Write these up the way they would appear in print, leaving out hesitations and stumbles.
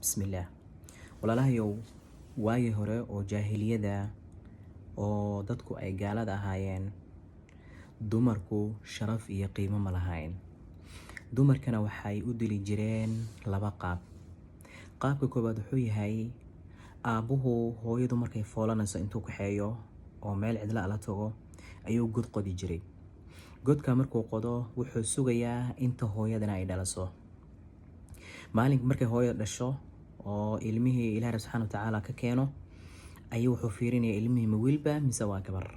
Bismillaah. Walaalahayow, waagii hore oo jaahiliyada oo dadku ay gaalada ahaayeen, dumarku sharaf iyo qiimo ma lahayn. Dumarkana waxay u dili jireen laba qaab. Qaabka koowaad wuxuu yahay, aabbuhu hooyadu markay foolanayso intuu kaxeeyo oo meel cidla la tago ayuu god qodi jiray. Godka markuu qodo, wuxuu sugayaa inta hooyadana ay dhalaso. Maalinka markay hooyada dhasho oo ilmihii Ilaahay subxaana wa tacaala ka keeno, ayuu wuxuu fiirinayaa ilmihii ma wiilba mise waa gabar.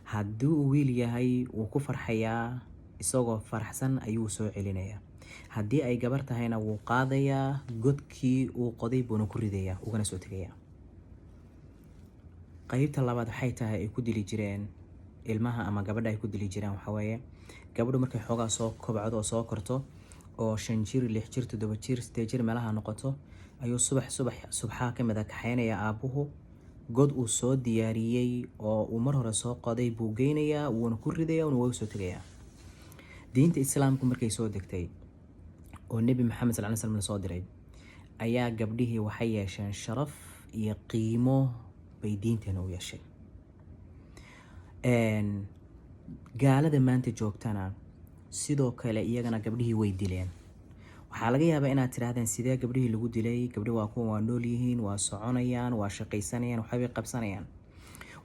Haddii uu wiil yahay, wuu ku farxayaa, isagoo faraxsan ayuu soo celinayaa. Haddii ay gabar tahayna, wuu qaadayaa, godkii uu qoday buuna ku ridayaa, ugana soo tegayaa. Qaybta labaad waxay tahay ay ku dili jireen ilmaha ama gabadha ay ku dili jireen waxaa weeye, gabadhu markay xoogaa soo kobcdo oo soo korto oo 5 jir, 6 jir, 7 jir, 8 jir meelaha noqoto, ayuu subax subax subxaa ka mid a kaxeynaya aabbuhu. God uu soo diyaariyey oo uu mar hore soo qoday buu geynayaa, wuuna ku ridayaa, wuuna uga soo tegayaa. Diinta Islaamku markay soo degtay oo Nebi Maxamed sal ly slam la soo diray, ayaa gabdhihii waxay yeesheen sharaf iyo qiimo bay diinteena u yeeshay. Gaalada maanta joogtana sidoo kale iyagana gabdhihii way dileen. Waxaa laga yaabaa inaad tidhaahdeen, "Sidee gabdhihii lagu dilay? Gabdhi waa kuwa, waa nool yihiin, waa soconayaan, waa shaqaysanayaan, waxbay qabsanayaan."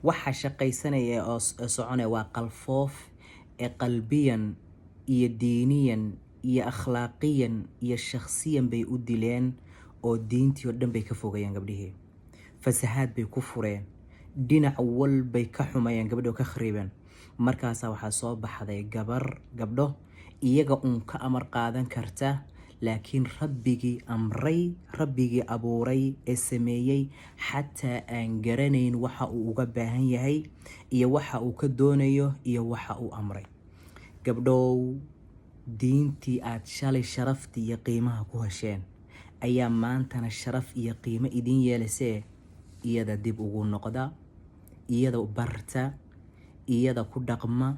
Waxa shaqaysanaya oo soconaya waa qalfoof ee qalbiyan iyo diiniyan iyo akhlaaqiyan iyo shakhsiyan bay u dileen, oo diintii oo dhan bay ka fogayeen gabdhihii. Fasahaad bay ku fureen, dhinac walbay ka xumayeen gabdhi oo ka kharibeen. Markaasaa waxaa soo baxday gabar, gabdho iyaga uun ka amar qaadan karta, laakiin Rabbigii amray, Rabbigii abuuray ee sameeyey xataa aan garanayn waxa uu uga baahan yahay iyo waxa uu ka doonayo iyo waxa uu amray. Gabdhow, diintii aad shalay sharaftii iyo qiimaha ku hesheen ayaa maantana sharaf iyo qiimo idin yeelasee. Iyada dib ugu noqda, iyada barta, iyada ku dhaqma,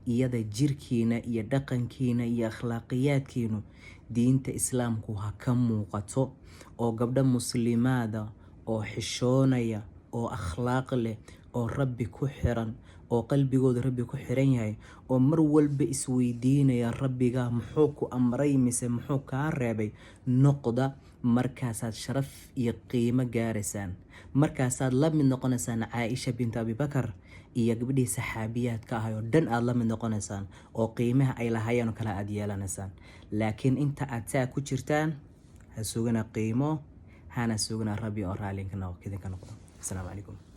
iyada jirkiina iyo dhaqankiina iyo akhlaaqiyaadkiinu diinta Islaamku ha ka muuqato, oo gabdho muslimaada oo xishoonaya oo akhlaaq leh oo Rabbi ku xiran oo qalbigooda Rabbi ku xiran yahay oo mar walba isweydiinaya, "Rabbiga muxuu ku amray mise muxuu kaa reebay?" noqda. Markaasaad sharaf iyo qiimo gaaraysaan, markaasaad la mid noqonaysaan Caaisha bint Abibakar iyo gabdhihii saxaabiyaadka ahay oo dhan aad la mid noqonaysaan, oo qiimaha ay lahaayeen oo kale aad yeelanaysaan. Laakiin inta aad saa ku jirtaan, ha sugana qiimo, hana sugana Rabbi oo raalli idinka noqdo. Asalaamu calaykum.